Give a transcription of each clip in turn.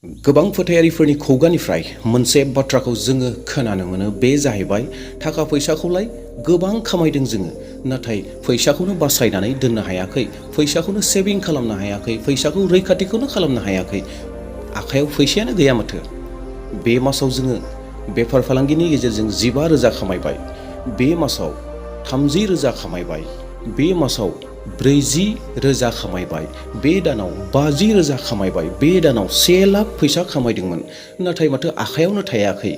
गोबां फोथायारिफोरनि खुगानिफ्राय मोनसे बाथ्राखौ जोङो खोनानो मोनो, बे जाहैबाय थाखा फैसाखौलाय गोबां खामायदों जोङो, नाथाय फैसाखौनो बासायनानै दोननो हायाखै, फैसाखौनो सेभिं खालामनो हायाखै, फैसाखौ रैखाथिखौनो खालामनो हायाखै, आखायाव फैसायानो गैया माथो। बे मासाव जोङो बेफार फालांगिनि गेजेरजों 15,000 खामायबाय, बे मासाव 30,000 खामायबाय, बे मासाव 40,000 खामायबाय, बे दानाव 50,000 खामायबाय, बे दानाव 1 लाख फैसा खामायदोंमोन, नाथाय माथो आखायावनो थायाखै।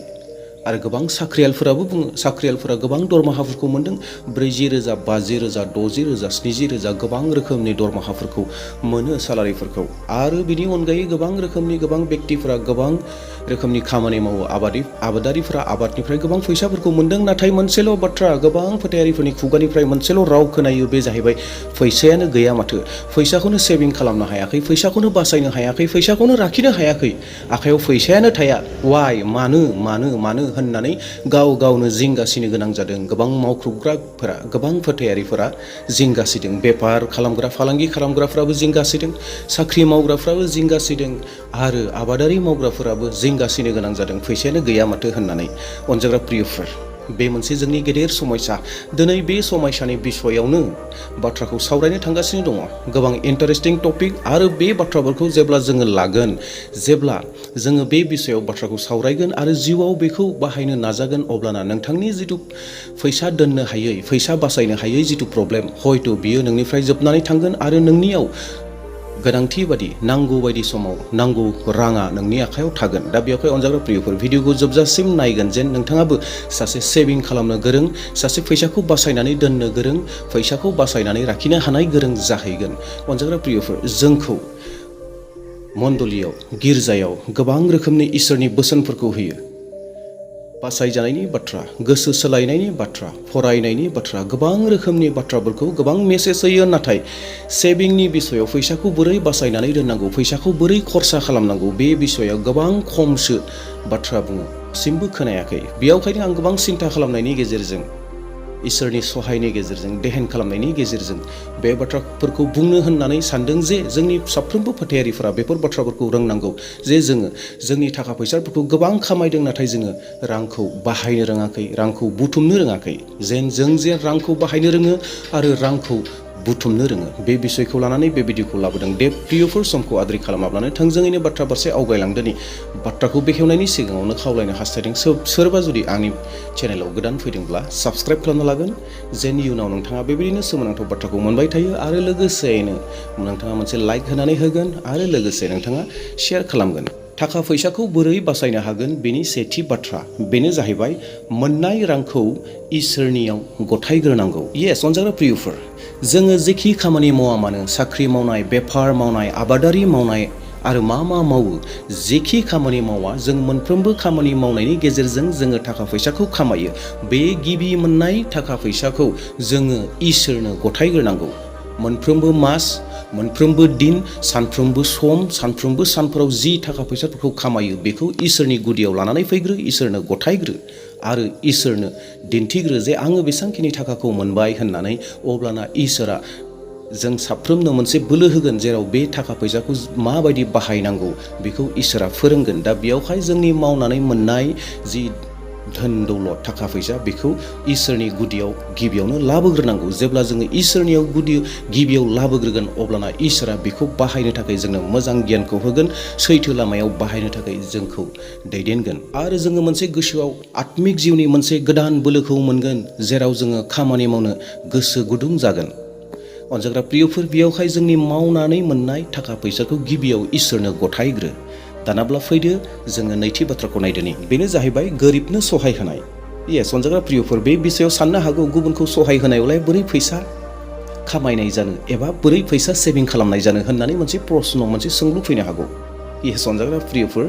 आरो गोबां साख्रियालफोराबो बुङो, साख्रियालफोरा गोबां दरमाहाफोरखौ मोनदों, 40,000, 50,000, 60,000, 70,000 गोबां रोखोमनि दरमाहाफोरखौ मोनो, सालारिफोरखौ। आरो बिनि अनगायै गोबां रोखोमनि गोबां बेक्तिफोरा गोबां रोखोमनि खामानि मावो, आबादारिफोरा आबादनिफ्राय गोबां फैसाफोरखौ मोनदों, नाथाय मोनसेल' बाथ्रा गोबां फोथायारिफोरनि खुगानिफ्राय मोनसेल' राव खोनायो, बे जाहैबाय फैसायानो गैया माथो, फैसाखौनो सेभिं खालामनो हायाखै, फैसाखौनो बासायनो हायाखै, फैसाखौनो लाखिनो हायाखै, आखायाव फैसायानो थाया। वाइ, मानो होननानै गाव गावनो जिंगासिनो गोनां जादों। गोबां मावख्रुबग्राफोरा, गोबां फोथायारिफोरा जिंगासिदों, बेफार खालामग्रा, फालांगि खालामग्राफ्राबो जिंगासिदों, साख्रि मावग्राफ्राबो जिंगासिदों, आरो आबादारि मावग्राफोराबो जिंगासिनो गोनां जादों, फैसायानो गैया माथो होननानै। अनजाग्रा प्रियफोर, बे मोनसे जोंनि गेदेर समयसा। दिनै बे समयसानि बिसयावनो बाथ्राखौ सावरायनो थांगासिनो दङ। गोबां इन्टारेस्टिं टपिक, आरो बे बाथ्राफोरखौ जेब्ला जोङो लागोन, जेब्ला जोङो बे बिसयाव बाथ्राखौ सावरायगोन आरो जिउआव बेखौ बाहायनो नाजागोन, अब्लाना नोंथांनि जिथु फैसा दोननो हायै, फैसा बासायनो हायै जिथु प्रब्लेम, हयथ' बियो नोंनिफ्राय जोबनानै थांगोन, आरो नोंनियाव गोनांथि बादि, नांगौ बायदि समाव नांगौ राङा नोंनि आखायाव थागोन। दा बेवहाय अनजाग्रा प्रियफोर, भिडिअखौ जोबजासिम नायगोन, जेन नोंथाङाबो सासे सेभिं खालामनो गोरों, सासे फैसाखौ बासायनानै दोननो गोरों, फैसाखौ बासायनानै लाखिनो हानाय गोरों जाहैगोन। अनजाग्रा प्रियफोर, जोंखौ मण्डलियाव, गिर्जायाव गोबां रोखोमनि इसोरनि बोसोनफोरखौ होयो। बासायजानायनि बाथ्रा, गोसो सोलायनायनि बाथ्रा, फरायनायनि बाथ्रा, गोबां रोखोमनि बाथ्राफोरखौ गोबां मेसेज होयो, नाथाय सेभिंनि बिसयाव, फैसाखौ बोरै बासायनानै दोननांगौ, फैसाखौ बोरै खरसा खालामनांगौ, बे बिसयाव गोबां खमसो बाथ्रा बुङो, दासिमबो खोनायाखै। बेयावखायनो आं गोबां सिन्था खालामनायनि गेजेरजों, इसोरनि सहायनि गेजेरजों, देहेन खालामनायनि गेजेरजों बे बाथ्राफोरखौ बुंनो होननानै सानदों, जे जोंनि साफ्रोमबो फोथायारिफोरा बेफोर बाथ्राफोरखौ रोंनांगौ, जे जोङो जोंनि थाखा फैसाफोरखौ गोबां खामायदों, नाथाय जोङो रांखौ बाहायनो रोङाखै, रांखौ बुथुमनो रोङाखै। जों रांखौ बाहायनो रोङो आरो रांखौ बुथुमनो रोङो, बे बिसयखौ लानानै बे भिडिअखौ लाबोदों। दे प्रियफोर, समखौ आद्रि खालामाब्लानो थोंजोङैनो बाथ्रा फारसे आवगायलांदोनि। बाथ्राखौ बेखेवनायनि सिगाङावनो खावलायनो हास्थायदों, सोरबा जुदि आंनि चेनेलाव गोदान फैदोंब्ला साबस्क्राइब खालामना लागोन, जेन इयुनाव नोंथाङा बेबायदिनो सोमोनांथाव बाथ्राखौ मोनबाय थायो, आरो लोगोसेयैनो नोंथाङा मोनसे लाइक होनानै होगोन, आरो लोगोसे नोंथाङा शेयार खालामगोन। थाखा फैसाखौ बोरै बासायनो हागोन, बेनि सेथि बाथ्रा, बेनो जाहैबाय मोननाय रांखौ इसोरनियाव गथायग्रोनांगौ। येस, अनजाग्रा प्रियफोर, जोङो जेखि खामानि मावा मानो, साख्रि मावनाय, बेफार मावनाय, आबादारि मावनाय, आरो मा मावो, जेखि खामानि मावा, जों मोनफ्रोमबो खामानि मावनायनि गेजेरजों जोङो थाखा फैसाखौ खामायो। बे गिबि मोननाय थाखा फैसाखौ जोङो इसोरनो गथायग्रोनांगौ। मोनफ्रोमबो मास, मोनफ्रोमबो दिन, सानफ्रोमबो सम, सानफ्रोमबो सानफोराव जि थाखा फैसाफोरखौ खामायो, बेखौ इसोरनि गुदियाव लानानै फैग्रो, इसोरनो गथायग्रो, आरो इसोरनो दिन्थिग्रो जे आङो बेसांखिनि थाखाखौ मोनबाय होननानै। अब्लाना इसोरा जों साफ्रोमनो मोनसे बोलो होगोन, जेराव बे थाखा फैसाखौ माबायदि बाहायनांगौ बेखौ इसोरा फोरोंगोन। दा बेयावहाय जोंनि मावनानै मोननाय जि धोन दौलत, थाखा फैसा, बेखौ इसोरनि गुदियाव गिबियावनो लाबोग्रोनांगौ। जेब्ला जोङो इसोरनियाव गिबियाव लाबोग्रोगोन, अब्लाना इसोरा बेखौ बाहायनो थाखाय जोंनो मोजां गियानखौ होगोन, सैथो लामायाव बाहायनो थाखाय जोंखौ दैदेनगोन, आरो जोङो मोनसे गोसोआव आत्मिक जिउनि मोनसे गोदान बोलोखौ मोनगोन, जेराव जोङो खामानि मावनो गोसो गुदुं जागोन। अनजाग्रा प्रियफोर, बेयावहाय जोंनि मावनानै मोननाय थाखा फैसाखौ गिबियाव इसोरनो गथायग्रो। दानाब्ला फैदो जोङो नैथि बाथ्राखौ नायदोनि, बेनो जाहैबाय गोरिबनो सहाय होनाय। येस, अनजाग्रा प्रियफोर, बे बिसयाव साननो हागौ, गुबुनखौ सहाय होनायावलाय बोरै फैसा खामायनाय जानो, एबा बोरै फैसा सेभिं खालामनाय जानो होननानै मोनसे प्रश्न, मोनसे सोंलु फैनो हागौ। येस, अनजाग्रा प्रियफोर,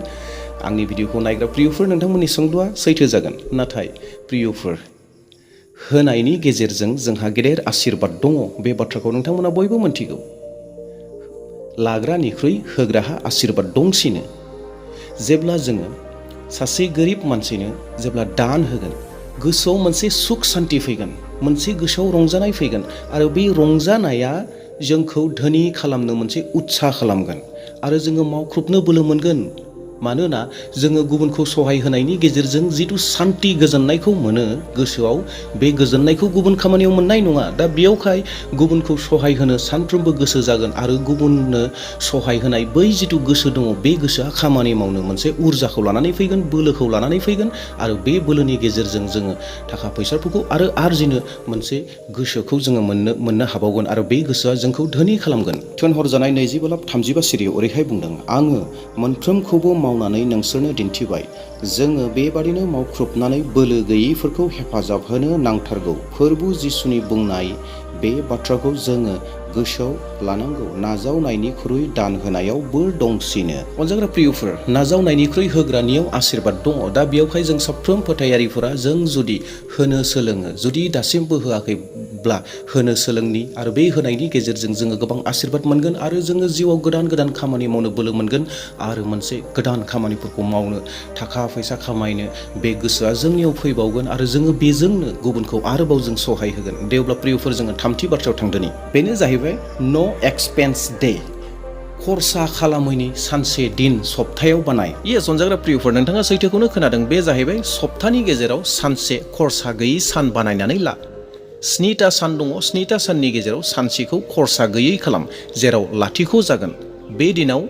आंनि भिडिअखौ नायग्रा प्रियफोर, नोंथांमोननि सोंलुआ सैथो जागोन, नाथाय प्रियफोर, होनायनि गेजेरजों जोंहा गेदेर आशीर्बाद दङ, बे बाथ्राखौ नोंथांमोना बयबो मोनथिगौ। लाग्रानिख्रुइ होग्राहा आशीर्बाद दंसिनो। जेब्ला जोङो सासे गोरिब मानसिनो जेब्ला दान होगोन, गोसोआव मोनसे सुख सान्ति फैगोन, मोनसे गोसोआव रंजानाय फैगोन, आरो बे रंजानाया जोंखौ धोनि खालामनो मोनसे उत्साह खालामगोन, आरो जोङो मावख्रुबनो बोलो मोनगोन। मानोना जोङो गुबुनखौ सहाय होनायनि गेजेरजों जिथु सान्ति गोजोननायखौ मोनो गोसोआव, बे गोजोननायखौ गुबुन खामानियाव मोननाय नङा। दा बेयावहाय गुबुनखौ सहाय होनो सानफ्रोमबो गोसो जागोन आरो गुबुननो सहाय होनाय बै जिथु गोसो दङ बे गोसोआ खामानि मावनो मोनसे उर्जाखौ लानानै फैगोन, बोलोखौ लानानै फैगोन आरो बे बोलोनि गेजेरजों जोङो थाखा फैसाफोरखौ आरो आरजिनो मोनसे गोसोखौ जोङो मोननो हाबावगोन आरो बे गोसोआ जोंखौ धोनि खालामगोन। थोनहरजानाय 20/35 सिरियाव ओरैहाय बुंदों, आङो मोनफ्रोमखौबो मावनानै नोंसोरनो दिन्थिबाय। जोङो बेबादिनो मावख्रुबनानै बोलो गैयैफोरखौ हेफाजाब होनो नांथारगौ। फोरबु जिसुनि बुंनाय बे बाथ्राखौ जोङो गोसोआव लानांगौ। नाजावनायनिख्रुइ दान होनायाव बोर दंसिनो। अनजाग्रा प्रियफोर, नाजावनायनिख्रुइ होग्रानियाव आशीर्बाद दङ। दा बेयावहाय जों साफ्रोम फोथायारिफोरा जों जुदि होनो सोलोङो, जुदि दासिमबो होआखैब्ला होनो सोलोंनि आरो बे होनायनि गेजेरजों जोङो गोबां आशीर्बाद मोनगोन आरो जोङो जिउआव गोदान गोदान खामानि मावनो बोलो मोनगोन आरो मोनसे गोदान खामानिफोरखौ मावनो, थाखा फैसा खामायनो बे गोसोआ जोंनियाव फैबावगोन आरो जोङो बेजोंनो गुबुनखौ आरोबाव जों सहाय होगोन। दे अब्ला प्रियफोर जोङो थामथि बाथ्रायाव थांदोनि। बेनो जाहैबाय नो एक्सपेन्स डे। खरसा खालामैनि सानसे दिन सप्तायाव बानाय। येस अनजाग्रा प्रियफोर, नोंथाङा सैथोखौनो खोनादों। बे जाहैबाय सप्तानि गेजेराव सानसे खरसा गैयै सान बानायनानै ला। 7टा सान दङ, 7टा साननि गेजेराव सानसेखौ खरसा गैयै खालाम, जेराव लाथिख' जागोन। बे दिनाव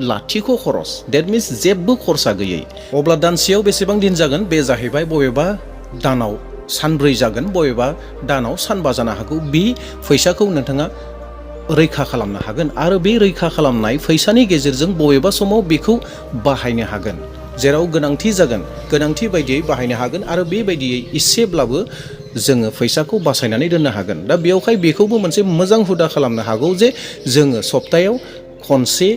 लाथिख' खरस, देट मिन्स जेबो खरसा गैयै। अब्ला दानसेयाव बेसेबां दिन जागोन? बे जाहैबाय बबेबा दानाव सानब्रै जागोन, बबेबा दानाव सानबा जानो हागौ। बे फैसाखौ नोंथाङा रैखा खालामनो हागोन आरो बे रैखा खालामनाय फैसानि गेजेरजों बबेबा समाव बेखौ बाहायनो हागोन। जेराव गोनांथि जागोन, गोनांथि बायदियै बाहायनो हागोन आरो बेबायदियै एसेब्लाबो जोङो फैसाखौ बासायनानै दोननो हागोन। दा बेयावहाय बेखौबो मोनसे मोजां हुदा खालामनो हागौ जे जोङो सप्तायाव खनसे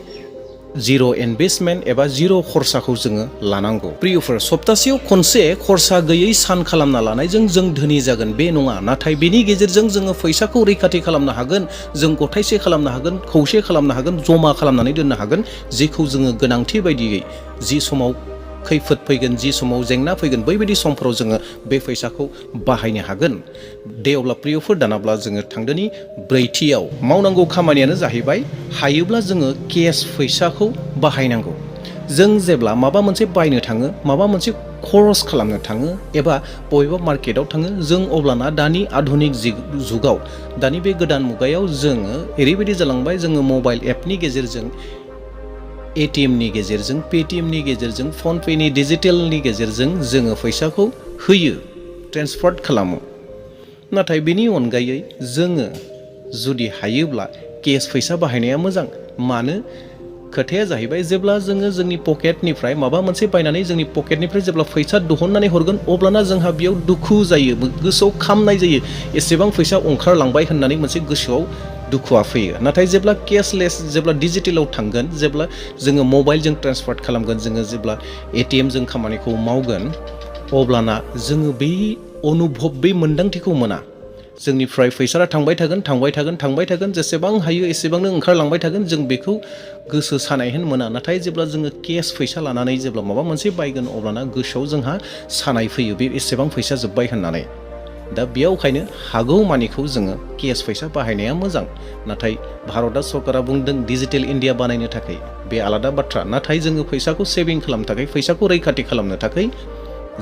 जिर' इनभेस्टमेन्ट एबा जिर' खरसाखौ जोङो लानांगौ। प्रियफोर, सप्तासेयाव खनसे खरसा गैयै सान खालामना लानायजों जों धोनि जागोन बे नङा, नाथाय बेनि गेजेरजों जोङो फैसाखौ रैखाथि खालामनो हागोन, जों गथायसे खालामनो हागोन, खौसे खालामनो हागोन, जमा खालामनानै दोननो हागोन, जेखौ जोङो गोनांथि बायदियै जि समाव खैफोद फैगोन, जि समाव जेंना फैगोन, बैबायदि समफोराव जोङो बे फैसाखौ बाहायनो हागोन। दे अब्ला प्रियफोर दानाब्ला जोङो थांदोनि ब्रैथियाव। मावनांगौ खामानियानो जाहैबाय हायोब्ला जोङो केस फैसाखौ बाहायनांगौ। जों जेब्ला माबा मोनसे बायनो थाङो, माबा मोनसे खरस खालामनो थाङो एबा बबेबा मार्केटाव थाङो, जों अब्लाना दानि आधुनिक जुगाव, दानि बे गोदान मुगायाव जोङो ओरैबायदि जालांबाय, जोङो मबाइल एपनि गेजेरजों, एटिएमनि गेजेरजों, पेटिएमनि गेजेरजों, फनपेनि डिजिटेलनि गेजेरजों जोङो फैसाखौ होयो, ट्रेन्सफार खालामो। नाथाय बेनि अनगायै जोङो जुदि हायोब्ला केस फैसा बाहायनाया मोजां। मानो? खोथाया जाहैबाय जेब्ला जोङो जोंनि पकेटनिफ्राय माबा मोनसे बायनानै जोंनि पकेटनिफ्राय जेब्ला फैसा दिहुननानै हरगोन, अब्लाना जोंहा बेयाव दुखु जायो, गोसोआव खामनाय जायो, एसेबां फैसा ओंखारलांबाय होननानै मोनसे गोसोआव दुखुआ फैयो। नाथाय जेब्ला केसलेस, जेब्ला डिजिटेलाव थांगोन, जेब्ला जोङो मबाइलजों ट्रेन्सफार खालामगोन, जोङो जेब्ला एटिएमजों खामानिखौ मावगोन, अब्लाना जोङो बै अनुभब, बै मोन्दांथिखौ मोना। जोंनिफ्राय फैसा थांबाय थागोन, थांबाय थागोन, थांबाय थागोन, जेसेबां हायो एसेबांनो ओंखारलांबाय थागोन, जों बेखौ गोसो सानाय होन मोना। नाथाय जेब्ला जोङो केस फैसा लानानै जेब्ला माबा मोनसे बायगोन, अब्लाना गोसोआव जोंहा सानाय फैयो, बे एसेबां फैसा जोब्बाय होननानै। दा बेयावखायनो हागौमानिखौ जोङो केस फैसा बाहायनाया मोजां। नाथाय भारत सरकारा बुंदों डिजिटेल इन्डिया बानायनो थाखाय, बे आलादा बाथ्रा। नाथाय जोङो फैसाखौ सेभिं खालामनो थाखाय, फैसाखौ रैखाथि खालामनो थाखाय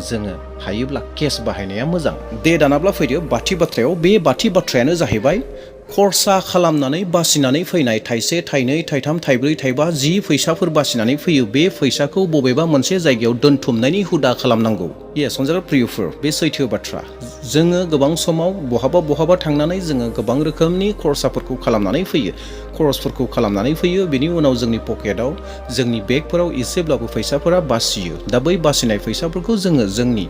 जोङो हायोब्ला केस बाहायनाया मोजां। दे दानाब्ला फैदो बाथि बाथ्रायाव। बे बाथि बाथ्रायानो जाहैबाय खरसा खालामनानै बासिनानै फैनाय थाइसे, थाइनै, थाइथाम, थाइब्रै, थाइबा, 10 फैसाफोर बासिनानै फैयो, बे फैसाखौ बबेबा मोनसे जायगायाव दोनथुमनायनि हुदा खालामनांगौ। येस अनजाग्रा प्रियफोर, बे सैथो बाथ्रा। जोङो गोबां समाव बहाबा थांनानै जोङो गोबां रोखोमनि खरसाफोरखौ खालामनानै फैयो, खरसफोरखौ खालामनानै फैयो। बेनि उनाव जोंनि पकेटाव, जोंनि बेगफोराव एसेब्लाबो फैसाफोरा बासियो। दा बै बासिनाय फैसाफोरखौ जोङो जोंनि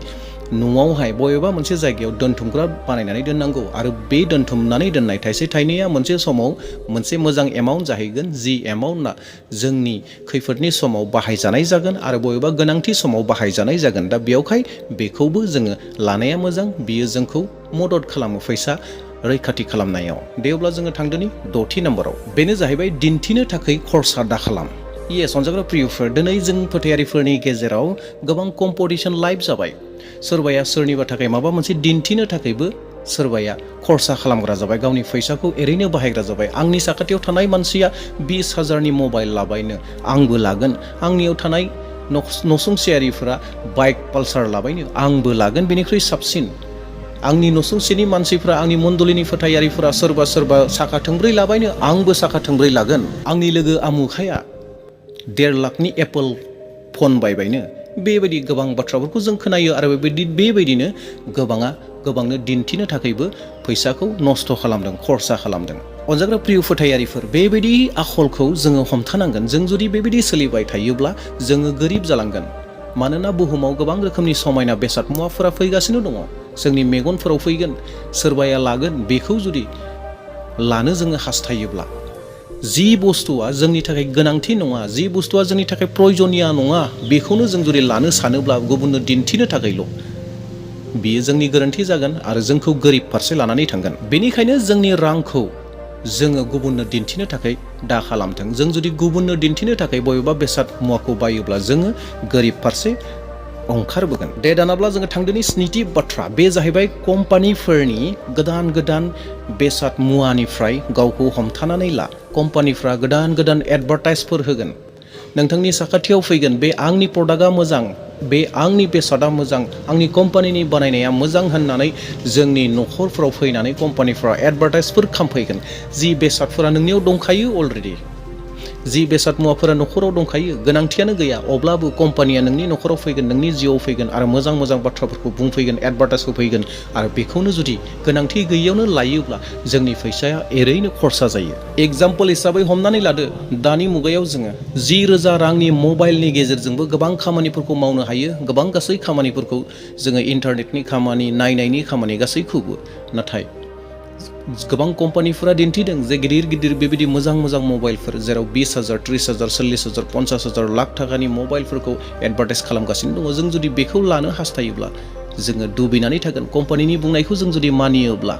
न'आवहाय बबेबा मोनसे जायगायाव दोनथुमग्रा बानायनानै दोननांगौ आरो बे दोनथुमनानै दोननाय थाइसे थाइनैया मोनसे समाव मोनसे मोजां एमाउन्ट जाहैगोन, जि एमाउन्टआ जोंनि खैफोदनि समाव बाहायजानाय जागोन आरो बबेबा गोनांथि समाव बाहायजानाय जागोन। दा बेयावहाय बेखौबो जोङो लानाया मोजां, बियो जोंखौ मदद खालामो फैसा रैखाथि खालामनायाव। दे अब्ला जोङो थांदोनि द'थि नाम्बाराव। बेनो जाहैबाय दिन्थिनो थाखाय खरसा दाखालाम। येस अनजाग्रा प्रियफोर, दिनै जों फोथायारिफोरनि गेजेराव गोबां कम्पिटिसन लाइभ जाबाय। सोरबाया सोरनिबा थाखाय माबा मोनसे दिन्थिनो थाखायबो सोरबाया खरसा खालामग्रा जाबाय, गावनि फैसाखौ ओरैनो बाहायग्रा जाबाय। आंनि साखाथियाव थानाय मानसिया 20,000नि मबाइल लाबायनो, आंबो लागोन। आंनियाव थानाय नसुंसेयारिफोरा बाइक पालसार लाबायनो आंबो लागोन बेनिख्रुइ साबसिन। आंनि नसुंसेनि मानसिफ्रा आंनि मण्डलिनि फोथायारिफोरा सोरबा साखा थोंब्रै लाबायनो आंबो साखा थोंब्रै लागोन। आंनि लोगो आमुखाया 1.5 लाखनि एप्पल फन बायबायनो। बेबायदि गोबां बाथ्राफोरखौ जों खोनायो आरो बेबायदिनो गोबांनो दिन्थिनो थाखायबो फैसाखौ नस्थ' खालामदों, खरसा खालामदों। अनजाग्रा प्रिय फोथायारिफोर, बेबायदि आखलखौ जोङो हमथानांगोन। जों जुदि बेबायदि सोलिबाय थायोब्ला जोङो गोरिब जालांगोन। मानोना बुहुमाव गोबां रोखोमनि समायना बेसाद मुवाफोरा फैगासिनो दङ। जोंनि मेगनफोराव फैगोन, सोरबाया लागोन। बेखौ जुदि लानो जोङो हास्थायोब्ला, जि बुस्थुआ जोंनि थाखाय गोनांथि नङा, जि बुस्थुआ जोंनि थाखाय प्रयजनिया नङा, बेखौनो जों जुदि लानो सानोब्ला गुबुननो दिन्थिनो थाखायल', बियो जोंनि गोरोन्थि जागोन आरो जोंखौ गोरिब फारसे लानानै थांगोन। बेनिखायनो जोंनि रांखौ जोङो गुबुननो दिन्थिनो थाखाय दा खालामथों। जों जुदि गुबुननो दिन्थिनो थाखाय बबेबा बेसाद मुवाखौ बायोब्ला जोङो गोरिब फारसे ओंखारबोगोन। दे दानाब्ला जोङो थांदोनि 7थि बाथ्रा, बे जाहैबाय कम्पानिफोरनि गोदान बेसाद मुवानिफ्राय गावखौ हमथानानै ला। कम्पानिफ्रा गोदान एडभार्टाइजफोर होगोन। नोंथांनि साखाथियाव फैगोन, बे आंनि प्रडाक्टआ मोजां, बे आंनि बेसादा मोजां, आंनि कम्पानिनि बानायनाया मोजां होननानै जोंनि न'खरफ्राव फैनानै कम्पानिफ्रा एडभार्टाइजफोर खालामफैगोन। जि बेसादफोरा नोंनियाव दंखायो अलरेडि, जि बेसाद मुवाफोरा न'खराव दंखायो, गोनांथियानो गैया, अब्लाबो कम्पानिया नोंनि न'खराव फैगोन, नोंनि जिउआव फैगोन आरो मोजां बाथ्राफोरखौ बुंफैगोन, एडभार्टाइज होफैगोन। आरो बेखौनो जुदि गोनांथि गैयैयावनो लायोब्ला जोंनि फैसाया एरैनो खरसा जायो। एग्जाम्पल हिसाबै हमनानै लादो, दानि मुगायाव जोङो 10,000 रांनि मबाइलनि गेजेरजोंबो गोबां खामानिफोरखौ मावनो हायो। गोबां गासै खामानिफोरखौ जोङो इन्टारनेटनि खामानि, नायनायनि खामानि गासैखौबो। नाथाय गोबां कम्पानिफोरा दिन्थिदों जे गिदिर बेबायदि मोजां मबाइलफोर, जेराव 20,000, 30,000, 40,000, 50,000 लाख थाखानि मबाइलफोरखौ एडभार्टाइज खालामगासिनो दङ। जों जुदि बेखौ लानो हास्थायोब्ला जोङो दुबैनानै थागोन। कम्पानिनि बुंनायखौ जों जुदि मानियोब्ला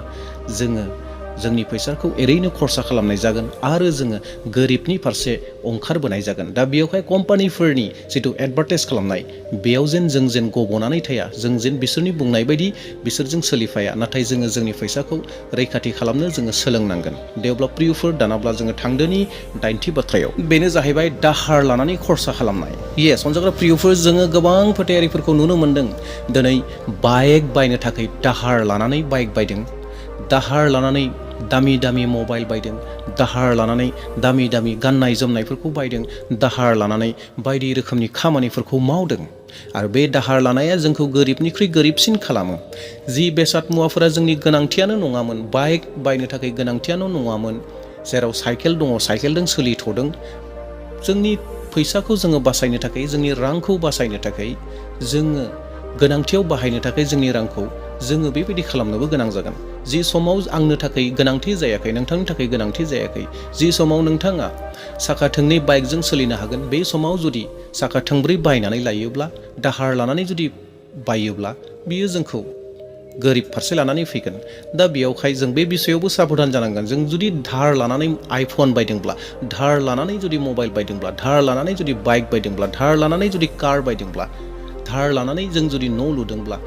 जोङो जोंनि फैसाखौ एरैनो खरसा खालामनाय जागोन आरो जोङो गोरिबनि फारसे ओंखारबोनाय जागोन। दा बेयावहाय कम्पानिफोरनि जिथु एडभार्टाइज खालामनाय, बेयाव जों गब'नानै थाया, जों बिसोरनि बुंनाय बायदि बिसोरजों सोलिफाया, नाथाय जोङो जोंनि फैसाखौ रैखाथि खालामनो जोङो सोलोंनांगोन। दे अब्ला प्रियफोर, दानाब्ला जोङो थांदोनि 9थि बाथ्रायाव, बेनो जाहैबाय दाहार लानानै खरसा खालामनाय। येस, अनजाग्रा प्रियफोर, जोङो गोबां फोथायारिफोरखौ नुनो मोनदों दिनै बाइक बायनो थाखाय दाहार लानानै बाइक बायदों, दाहार लानानै दामि मबाइल बायदों, दाहार लानानै दामि गाननाय जोमनायफोरखौ बायदों, दाहार लानानै बायदि रोखोमनि खामानिफोरखौ मावदों। आरो बे दाहार लानाया जोंखौ गोरिबनिख्रुइ गोरिबसिन खालामो। जि बेसाद मुवाफोरा जोंनि गोनांथियानो नङामोन, बाइक बायनो थाखाय गोनांथियानो नङामोन, जेराव साइकेल दङ, साइकेलजों सोलिथ'दों। जोंनि फैसाखौ जोङो बासायनो थाखाय, जोंनि रांखौ बासायनो थाखाय, जोङो गोनांथियाव बाहायनो थाखाय जोंनि रांखौ जोङो बेबायदि खालामनोबो गोनां जागोन। जि समाव आंनो थाखाय गोनांथि जायाखै, नोंथांनि थाखाय गोनांथि जायाखै, जि समाव नोंथाङा साखा थोंनै बाइकजों सोलिनो हागोन, बे समाव जुदि साखा थोंब्रै बायनानै लायोब्ला, दाहार लानानै जुदि बायोब्ला, बियो जोंखौ गोरिब फारसे लानानै फैगोन। दा बेयावहाय जों बे बिसयावबो साबधान जानांगोन। जों जुदि धार लानानै आइफन बायदोंब्ला, धार लानानै जुदि मबाइल बायदोंब्ला, धार लानानै जुदि बाइक बायदोंब्ला, धार लानानै जुदि कार बायदोंब्ला, धार लानानै जों जुदि न' लुदोंब्ला,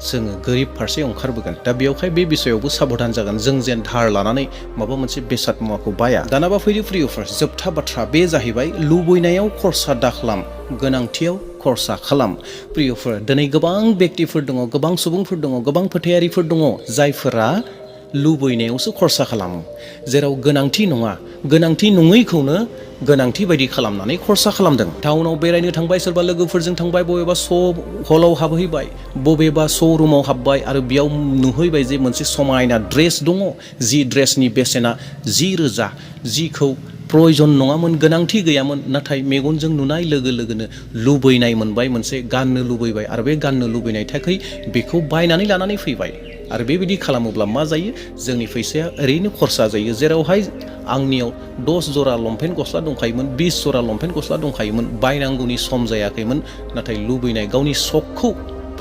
जोङो गोरिब फारसे ओंखारबोगोन। दा बेयावहाय बे बिसयावबो साबधान जागोन, जों जेन धार लानानै माबा मोनसे बेसाद मुवाखौ बाया। दानाबा फैदो प्रियफोर, जोबथा बाथ्रा, बे जाहैबाय लुबैनायाव खरसा दाखालाम, गोनांथियाव खरसा खालाम। प्रियफोर, दिनै गोबां बेक्तिफोर दङ, गोबां सुबुंफोर दङ, गोबां फोथायारिफोर दङ, जायफोरा लुबैनायावसो खरसा खालामो, जेराव गोनांथि नङा, गोनांथि नङैखौनो गोनांथि बायदि खालामनानै खरसा खालामदों। टाउनाव बेरायनो थांबाय, सोरबा लोगोफोरजों थांबाय, बबेबा हलाव हाबहैबाय, बबेबा श'रुमाव हाबबाय आरो बेयाव नुहैबाय जे मोनसे समायना ड्रेस दङ, जि ड्रेसनि बेसेना 10,000, जिखौ प्रयजन नङामोन, गोनांथि गैयामोन, नाथाय मेगनजों नुनाय लोगो लोगोनो लुबैनाय मोनबाय, मोनसे गाननो लुबैबाय आरो बे गाननो लुबैनाय थाखाय बेखौ बायनानै लानानै फैबाय। आरो बेबायदि खालामोब्ला मा जायो, जोंनि फैसाया ओरैनो खरसा जायो। जेरावहाय आंनियाव 10 जरा लंपेन्ट गस्ला दंखायोमोन, 20 जरा लंपेन्ट गस्ला दंखायोमोन, बायनांगौनि सम जायाखैमोन, नाथाय लुबैनाय, गावनि शखखौ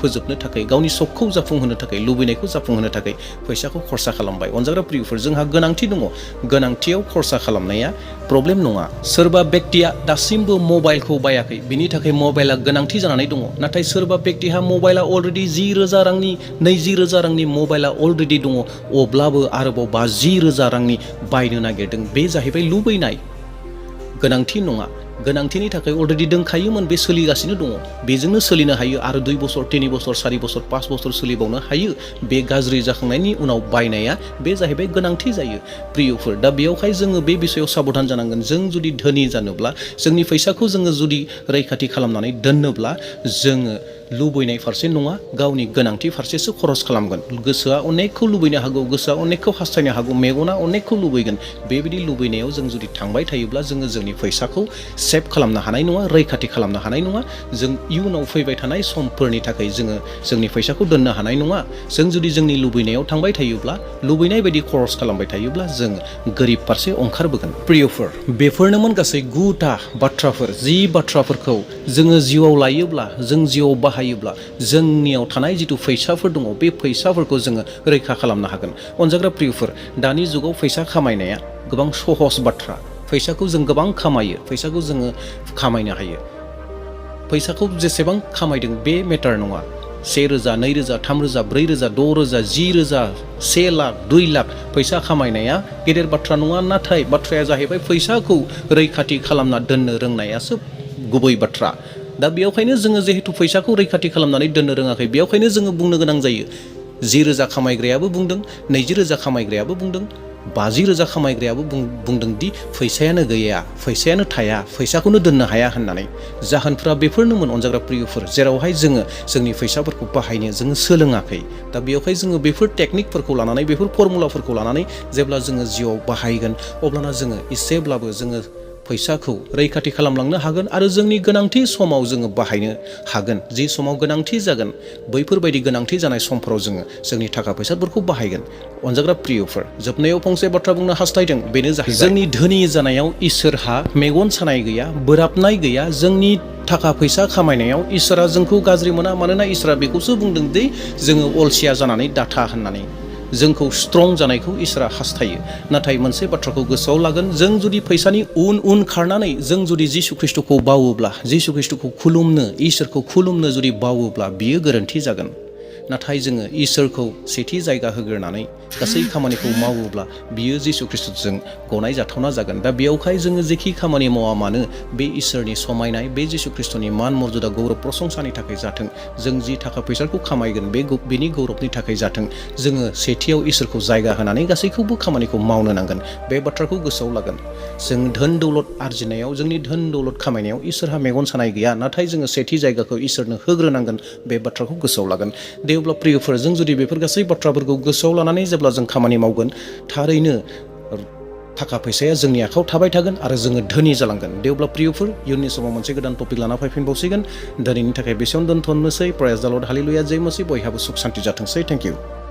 फोजोबनो थाखाय, गावनि शखखौ जाफुंहोनो थाखाय, लुबैनायखौ जाफुंहोनो थाखाय फैसाखौ खरसा खालामबाय। अनजाग्रा प्रियफोर, जोंहा गोनांथि दङ, गोनांथियाव खरसा खालामनाया प्रब्लेम नङा। सोरबा बेक्तिया दासिमबो मबाइलखौ बायाखै, बिनि थाखाय मबाइला गोनांथि जानानै दङ, नाथाय सोरबा बेक्तिहा मबाइला अलरेडि 10,000 रांनि, 20,000 रांनि मबाइला अलरेडि दङ, अब्लाबो आरोबाव 50,000 रांनि बायनो नागिरदों। बे जाहैबाय लुबैनाय, गोनांथि नङा। गोनांथिनि थाखाय अलरेडि दोंखायोमोन बे सोलिगासिनो दङ बेजोंनो सोलिनो हायो आरो 2 बोसोर 3 बोसोर 4 बोसोर 5 बोसोर सोलिबावनो हायो बे गाज्रि जाखांनायनि उनाव बायनाया बे जाहैबाय गोनांथि जायो प्रियफोर दा बेयावहाय जोङो बे बिषयाव साबधान जानांगोन जों जुदि धोनि जानोब्ला जोंनि फैसाखौ जोङो जुदि रैखाथि खालामनानै दोननोब्ला जोङो लुबैनाय फारसे नङा गावनि गोनांथि फारसेसो खरस खालामगोन गोसोआ अनेकखौ लुबैनो हागौ गोसोआ अनेकखौ हास्थायनो हागौ मेगना अनेकखौ लुबैगोन बेबायदि लुबैनायाव जों जुदि थांबाय थायोब्ला जोङो जोंनि फैसाखौ सेभ खालामनो हानाय नङा रैखाथि खालामनो हानाय नङा जों इयुनाव फैबाय थानाय समफोरनि थाखाय जोङो जोंनि फैसाखौ दोननो हानाय नङा जों जुदि जोंनि लुबैनायाव थांबाय थायोब्ला लुबैनाय बायदि खरस खालामबाय थायोब्ला जों गोरिब फारसे ओंखारबोगोन प्रियफोर बेफोरनोमोन गासै 9टा बाथ्राफोर जि बाथ्राफोरखौ जोङो जिउआव लायोब्ला जों जिउआव बाहायोब्ला जोंनियाव थानाय जिथु फैसाफोर दङ बे फैसाफोरखौ जोङो रैखा खालामनो हागोन अनजाग्रा प्रियफोर दानि जुगाव फैसा खामायनाया गोबां सहस बाथ्रा फैसाखौ जों गोबां खामायो फैसाखौ जोङो खामायनो हायो फैसाखौ जेसेबां खामायदों बे मेटार नङा 1,000 2,000 3,000 4,000 6,000 10,000 1 लाख 2 लाख फैसा खामायनाया गेदेर बाथ्रा नङा नाथाय बाथ्राया जाहैबाय फैसाखौ रैखाथि खालामना दोननो रोंनायासो गुबै बाथ्रा दा बेयावखायनो जोङो जिहेतु फैसाखौ रैखाथि खालामनानै दोननो रोङाखै बेयावखायनो जोङो बुंनो गोनां जायो 10,000 खामायग्रायाबो बुंदों 20,000 खामायग्रायाबो बुंदों 50,000 खामायग्रायाबो बुंदों दि फैसायानो गैया फैसायानो थाया फैसाखौनो दोननो हाया होननानै जाहोनफ्रा बेफोरनोमोन अनजाग्रा प्रियफोर जेरावहाय जोङो जोंनि फैसाफोरखौ बाहायनो जोङो सोलोङाखै दा बेयावहाय जोङो बेफोर टेकनिकफोरखौ लानानै बेफोर फर्मुलाफोरखौ लानानै जेब्ला जोङो जिउआव बाहायगोन अब्लाना जोङो एसेब्लाबो जोङो फैसाखौ रैखाथि खालामलांनो हागोन आरो जोंनि गोनांथि समाव जोङो बाहायनो हागोन जि समाव गोनांथि जागोन बैफोरबायदि गोनांथि जानाय समफोराव जोङो जोंनि थाखा फैसाफोरखौ बाहायगोन अनजाग्रा प्रियफोर जोबनायाव फंसे बाथ्रा बुंनो हास्थायदों बेनो जाहैबाय जोंनि धोनि जानायाव इसोरहा मेगन सानाय गैया बोराबनाय गैया जोंनि थाखा फैसा खामायनायाव इसोरा जोंखौ गाज्रि मोना मानोना इसोरा बेखौसो बुंदों दि जोङो अलसिया जानानै दाथा होननानै जोंखौ स्ट्रं जानायखौ इसोरा हास्थायो नाथाय मोनसे बाथ्राखौ गोसोआव लागोन जों जुदि फैसानि उन खारनानै जों जुदि जिसु ख्रिस्टखौ बावोब्ला जिसु ख्रिस्टखौ खुलुमनो इसोरखौ खुलुमनो जुदि बावोब्ला बियो गोरोन्थि जागोन नाथाय जोङो इसोरखौ सेथि जायगा होग्रोनानै गासै खामानिखौ मावोब्ला बियो जिसु ख्रिस्टजों गनाय जाथावना जागोन दा बेयावहाय जोङो जेखि खामानि मावा मानो बे इसोरनि समायनाय बे जिसु ख्रिस्टनि मान मर्यादा गौरब प्रशंसानि थाखाय जाथों जों जि थाखा फैसाखौ खामायगोन बेनि गौरबनि थाखाय जाथों जोङो सेथियाव इसोरखौ जायगा होनानै गासैखौबो खामानिखौ मावनो नांगोन बे बाथ्राखौ गोसोआव लागोन जों धोन दौलत आरजिनायाव जोंनि धोन दौलत खामायनायाव इसोरहा मेगन सानाय गैया नाथाय जोङो सेथि जायगाखौ इसोरनो होग्रोनांगोन बे बाथ्राखौ गोसोआव लागोन दे अब्ला प्रियफोर जों जुदि बेफोर गासै बाथ्राफोरखौ गोसोआव लानानै जेब्ला जों खामानि मावगोन थारैनो थाखा फैसाया जोंनि आखायाव थाबाय थागोन आरो जोङो धोनि जालांगोन दे अब्ला प्रियफोर इयुननि समाव मोनसे गोदान टपिक लाना फैफिनबावसिगोन दिनैनि थाखाय बेसेयावनो दोनथ'नोसै प्रेज द लर्ड हालेलुया जय मसीह बयहाबो सुख शान्ति जाथोंसै थेंक इउ